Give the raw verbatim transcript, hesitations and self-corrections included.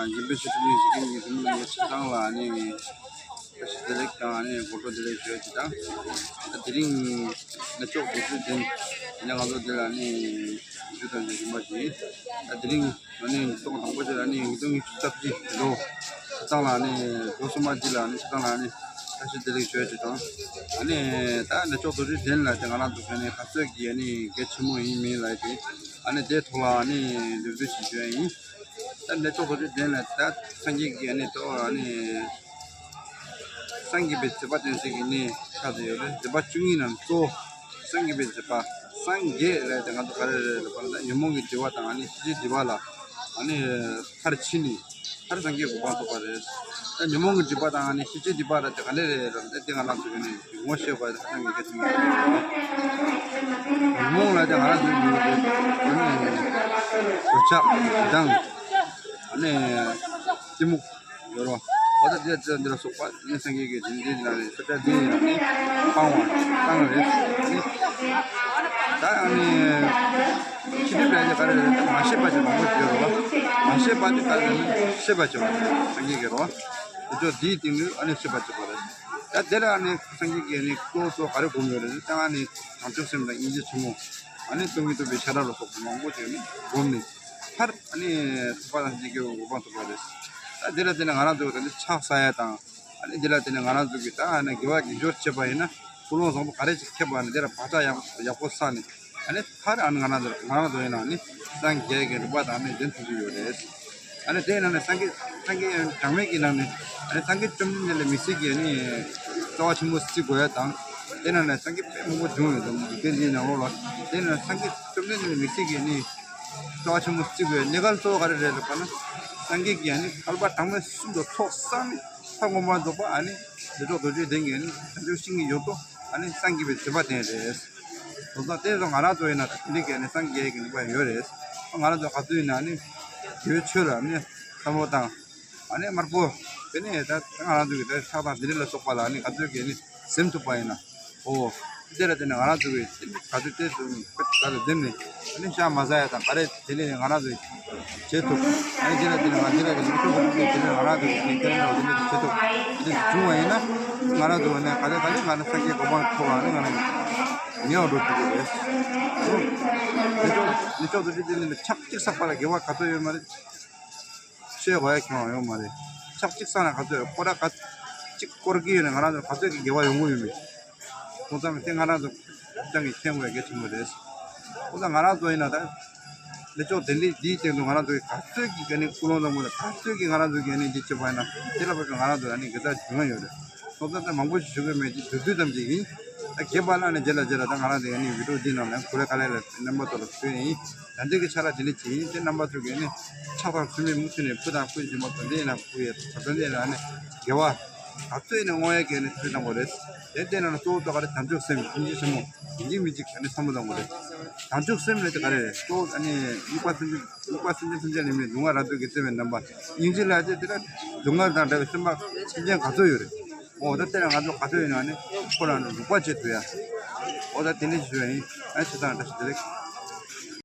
འཇམ་དཔལ་ཆོས་སྲིད་གླིང་ཞིག་གི་གཟིམ་ལ་ངའི་ཆ་ཚང་ལ་ནི་བཀྲ་ཤིས་བདེ་ལེགས་དང་ནི་དགོང་དྲོ་བདེ་ལེགས་ཞུ་ཡ་ཅིག་དང་། ད་དེ་རིང་གནས་མཆོག་རྡོ་རྗེ་གདན་ནས་ང་ཚོ་འདི་ལ་ནི་བཞུགས་དང་བཞུགས་བཞིན་པ་ཞིག་ཡིན། ད་དེ་རིང་ང་ནི་ཉིས་སྟོང་དང་པོ་ཅིག་ལ་ནི་ཉིས་སྟོང་ཉི་ཤུ་རྩ་གཅིག་ལོ་ཆ་ཚང་ལ་ནི་ལོ་གསུམ་པ་འདི་ལ་ནི་ཆ་ཚང་ལ་ནི་བཀྲ་ཤིས་བདེ་ལེགས་ཞུ་ཡ་ཅིག་དང་། ཨ་ནི་ད་གནས་མཆོག་རྡོ་རྗེ་གདན་ལ་དེ་ང་རང་ཚོ་ནི་ག་ཚོད་ཀྱི་ཨ་ནི་གལ་ཆེན་མོ་ཡིན་མིན་ལ་དེ་ཨ་ནི་དེའི་ཐོག་ལ་ཨ་ནི་འདུག་འདུག་ཞིག་ཞུ་ཡ་ཡིན། ད་གནས་མཆོག་རྡོ་རྗེ་གདན་ལ་ད་སངས་རྒྱས་ཀྱི་ཨ་ནི་ཏོ་ཨ་ནི་སངས་རྒྱས་པའི་མཛད་པ་བསྟན་སྲིད་ཀྱི་ནི་ཆགས་ཏེ་ཡོད་རེད། མཛད་པ་བཅུ་གཉིས་ནང་གཙོ་བོ་སངས་རྒྱས་པའི་མཛད་པ། སངས་རྒྱས་ལ་དེ་ང་ཚོ་ག་རེ་རེད་ལབ་པ་ན་ད་ཉོན་མོངས་ཀྱི་སྒྲིབ་པ་དང་ཨ་ནི་ཤེས་བྱའི་སྒྲིབ་པ་ལ་ཨ་ནི་མཐར་ཕྱིན་ནི་མཐར་སངས་རྒྱས་གོ་འཕང་ཐོབ་པ་རེད། ད་ཉོན་མོངས་ཀྱི་སྒྲིབ་པ་དང་ཨ་ནི་ཤེས་བྱའི་སྒྲིབ་པ་ལ་དེ་ག་ལེ་རེད་ལབ་ན་དེ་ང་རང་ཚོ་གི་ནི་ངོ་ཤེས་པ་དེ་ཧ་ཅང་གི་གལ་ཆེན་པོ་རེད། ཉོན་མོངས་ལ་དེ་ང་རང་ཚོའི་ཉོན་མོངས་ཀྱི་ཨ་ནི་འདོད་ཆགས་ཞེ་སྡང་ཨ་ནི་གཏི་མུག་ཡོད་རེད་བ། འོ་ད་དེ་ཚོ་འདི་ལ་སོགས་པ་ནི་སངས་རྒྱས་ཀྱི་རྗེས་འདི་ལ་ནི་ས་ཆ་འདི་ཡིན་ན་ནི་སྤང་བ་བཏང་རེད། ད་ཨ་ནི་ཤེས་སྒྲིབ་ལས་ཀྱི་ག་རེ་རེད། མ་ཤེས་པ་ཞིག་མང་པོ་ཞིག་ཡོད་རེད་བ། མ་ཤེས་པ་དེ་ག་རེ་རེད། ཤེས་པ་ཞིག་ཡོད་རེད། སངས་རྒྱས་ཀྱི་རེད་བ། དེ་ཚོ་འདིའི་སྟེང་དུ་ཨ་ནི་ཤེས་པ་ཞིག་ཡོད་རེད། ད་དེ་ལ་ཨ་ནི་སངས་རྒྱས་ཀྱི་ཨ་ནི་གཙོ་བོ་གཙོ་བོ་ག་རེ་སྒོམ་ཡོད་རེད། ད་ཨ་ནི་བྱང་ཆུབ་སེམས་དང་སྙིང་རྗེ་ཆེན་མོ། ཨ་ནི་སྟོང་ཉིད་རྟོགས་པའི་ཤ་ཁྲག་ལ་སོགས་པ་མང་པོ་ཞིག་ནི་སྒོམ་ནས། མཐར་ཨ་ནི་ཐོབ་པ་དང་སངས་རྒྱས་ཀྱི་གོ་འཕང་ཐོབ་པ་རེད། ད་འདི་ལ་བརྟེན་ནས་ང་རང་ཚོ་ད་འདི་ཕྱག་བསག་ཡ་དང་། ཨ་ནི་འདི་ལ་བརྟེན་ནས་ང་རང་ཚོ་གིས་ད་ཨ་ནི་དགེ་བ་དགེ་སྦྱོར་བྱེད་པ་ཡིན་ན་ཀུན་སློང་བཟང་པོ་ག་རེ་ཞིག་ཁྱེར་བ་ནི་དེ་ལ་བག་ཆགས་ཡག་ཡག་པོ་བསགས་ནས། ཨ་ནི་མཐར་ཨ་ནི་ང་རང་ཚོ་ང་རང་ཚོ་ཡིན་ན་ཨ་ནི་སངས་རྒྱས་ཀྱི་རིམ་པ་དང་ཨ་ནི་འདྲེན་ཐུབ་ཀྱི་ཡོད་རེད། ཨ་ནི་དེའི་ནང་ནས་སངས་རྒྱས་སངས་རྒྱས་གྲངས་མེད་ཀྱི་ནང་ནས་ཨ་ནི་སངས་རྒྱས་བཅོམ་ལྡན་འདས་ལ་དམིགས་བསལ་གྱི་ཨ་ནི་རྩ་བ་ཆེན་པོ་བརྩི་དགོས་ཡ་དང་། དེ་ནང་ནས་སངས་རྒྱས་དཔེ་མང་པོ་བྱུང་ཡོད་དམ་དེ་འདིའི་ནང་ལོགས་ལ། དེ་ནང་སངས་རྒྱས་བཅོམ་ལྡན་འདས་ལ་དམིགས་བསལ་གྱི་ཨ་ནི་རྩ་བ་ཆེན་པོ་བརྩི་དགོས་ཡ་གནད་འགག་གཙོ་བོ་ག་རེ་རེད་ལབ་པ་ན། སངས་རྒྱས་ཀྱིས་ཨ་ནི་བསྐལ་པ་གྲངས་མེད་གསུམ་དུ་ཚོགས་བསགས་ནས་མཐར་མངོན་པར་རྫོགས་པ་ཨ་ནི་ལས་གྲོགས་རྡོ་རྗེ་གདན་གྱི་ཨ་ནི་བྱང་ཆུབ་ཤིང་གི་ཡོན་ཏོ་ཨ་ནི་སངས་རྒྱས་པའི་མཛད་པ་དེ་རེད། དོན་དག་དེ་ཚོ་ང་རང་ཚོ་ཡིན་ན་ད་འདི་གའི་ནི་སངས་རྒྱས་ཀྱི་ནུས་པ་ཡོད་རེད། ང་རང་ཚོ་ག་ཚོད་ཡིན་ན་ནི་དགེ་བའི་ཆོས་ལ་ནི་བསམ་བློ་བཏང་། ཨ་ནི་དམར་པོ་དེ་ནས་ད་ང་རང་ཚོ་གི་ད་ཕྱག་དང་ལྡེ་ལེགས་ལ་སོགས་པ་ལ་ནི་ག་ཚོད་ཀྱིས་ནི་ཟིན་ཐུབ་པ་ཡིན་ན། ཨོ། དེ་ལ་བརྟེན་ནས་ང་རང་ཚོ་གི་ག་ཚོད་དེ་ཚོ་ག་ཚོད་འདེམས་ནས་ཨ་ནི་ཤ་མ་ཟ་ཡ་དང་ག་རེ་དེ་ནས་ང་རང་ཚོ་བྱེད་ཐུབ། ཨ་ནི་དེ་ལ་བརྟེན་ནས་ང་དེ་ལ་དེ་ནས་ཁྱོད་ཚོ་གི་དེ་ནས་ང་རང་ཚོ་གི་དེ་ནས་དེ་ནས་བྱེད་ཐུབ། དེ་བྱུང་བ་ཡིན་ན་ང་རང་ཚོ་ནས་ག་ལེ་ག་ལེ་ང་རང་ས་སྐྱེ་གོ་འཕང་ཐོབ་ལ་ནི་ང་རང་ཉེ་བར་འགྲོ་ཐུབ་ཀྱི་རེད། ཨོ། དེ་ཚོ་དེ་ཚོ་དེ་དེ་ནས་ཕྱག་གཅིག་བསགས་པ་ལ་དགེ་བ་ག་ཚོད་ཡོད་མ་རེད། ཤེས་དགོས་ཡ་ཁྱོན་ཡོད་མ་རེད། ཕྱག་གཅིག་བསགས་ན་ག་ཚོད་སྐོར་ར་ག་གཅིག་སྐོར་གྱི་ཡོད་ན་ང་རང་ཚོ་ག་ཚོད་ཀྱི་དགེ་བ་ཡོང་གི་ཡོད་མེད། ཁོང་ཚང་གི་དེ་ང་རང་ཚོ་ཅང་གི་མཁྱེན་དགོས་ཡ་གལ་ཆེན་པོ་རེད། ཁོང་ཚང་ང་རང་ཚོ་ཡིན་ན་ད་ལས་ཆོག་དེ་འདྲའི་འདིའི་སྟེང་དུ་ང་རང་ཚོ་གི་ག་ཚོད་ཀྱི་ག་ནི་ཀུན་སློང་བཟང་པོ་དང་ག་ཚོད་ཀྱི་ང་རང་ཚོ་གི་ནི་འདི་བྱེད་པ་ཡིན་ན་དེ་ལ་བབ་ཀྱི་ང་རང་ཚོ་ལ་ནི་དགེ་རྩ་འབྱུང་ཡ་ཡོད་རེད། ཁོང་ཚང་ད་མང་པོ་ཞིག་ཞུ་གི་མེད་ཀྱི་དུས་ཚོད་ཙམ་ཅིག་ཡིན། ད་རྒྱས་པ་ལ་ནི་རྗེས་ལ་རྗེས་ལ་ད་ང་རང་ཚོ་གི་ནི་བི་ཌིའོ་འདི་ནང་ལ་གོ་ལ་ག་ལེ་ལ་རྣམ་པ་ཚོ་ལ་ཞུ་ཡ་ཡིན། ད་འདི་གི་ཆ་ལ་དེ་འདྲ་ཅིག་ཡིན་ཏེ་རྣམ་པ་ཚོ་གིས་ནི་ཕྱག་དང་མཆོད་མེ་མུ་མཐུད་ནས་ཕུལ་དང་ཕུལ་བཞིན་པ་དང་འདི་ཡིན་ན་ཕུལ་ཡས་ད་ལྟ་འདི་ལ་ནི་དགེ་བ་ག་ཚོད་ནི་བསྔོ་ཡས་ཀྱི་ནི་ཚུལ་དང་པོ་རེད། དེ་ལྟས་ན་གཙོ་བོ་ད་ག་རེ་བྱང་ཆུབ་སེམས་སྙིང་རྗེ་ཆེན་མོ་ཡིན་གཅིག་མིན་གཅིག་ག་ནི་བསམ་བློ་བཏང་དགོས་རེད། བྱང་ཆུབ་སེམས་ལས་དེ་ག་རེ་རེད་གཙོ་བོ་ཨ་ནི་དམིགས་པ་སེམས་ཅན་དམིགས་པ་སེམས་ཅན་ཐམས་ཅད་ལས་མི་སྡུག་བསྔལ་རབ་ཏུ་གི་བརྩེ་བའི་རྣམ་པ་སྙིང་རྗེ་ལ་དེ་དེ་ལ་སྡུག་བསྔལ་དང་འདྲ་བའི་སེམས་པ་སེམས་ཅན་ག་ཚོད་ཡོད་རེད། འོ་ད་ལྟས་ན་ང་ཚོ་ག་ཚོད་ཡིན་ན་ནི་ཁོ་རང་ནི་རུག་པ་བྱེད་ཐུབ་ཡ། འོ་ད་དེ་འདྲ་ཞིག་ཞུ་ཡ་ཡིན། ཨ་ནི་ཆ་ཚང་བཀྲ་ཤིས་བདེ་ལེགས།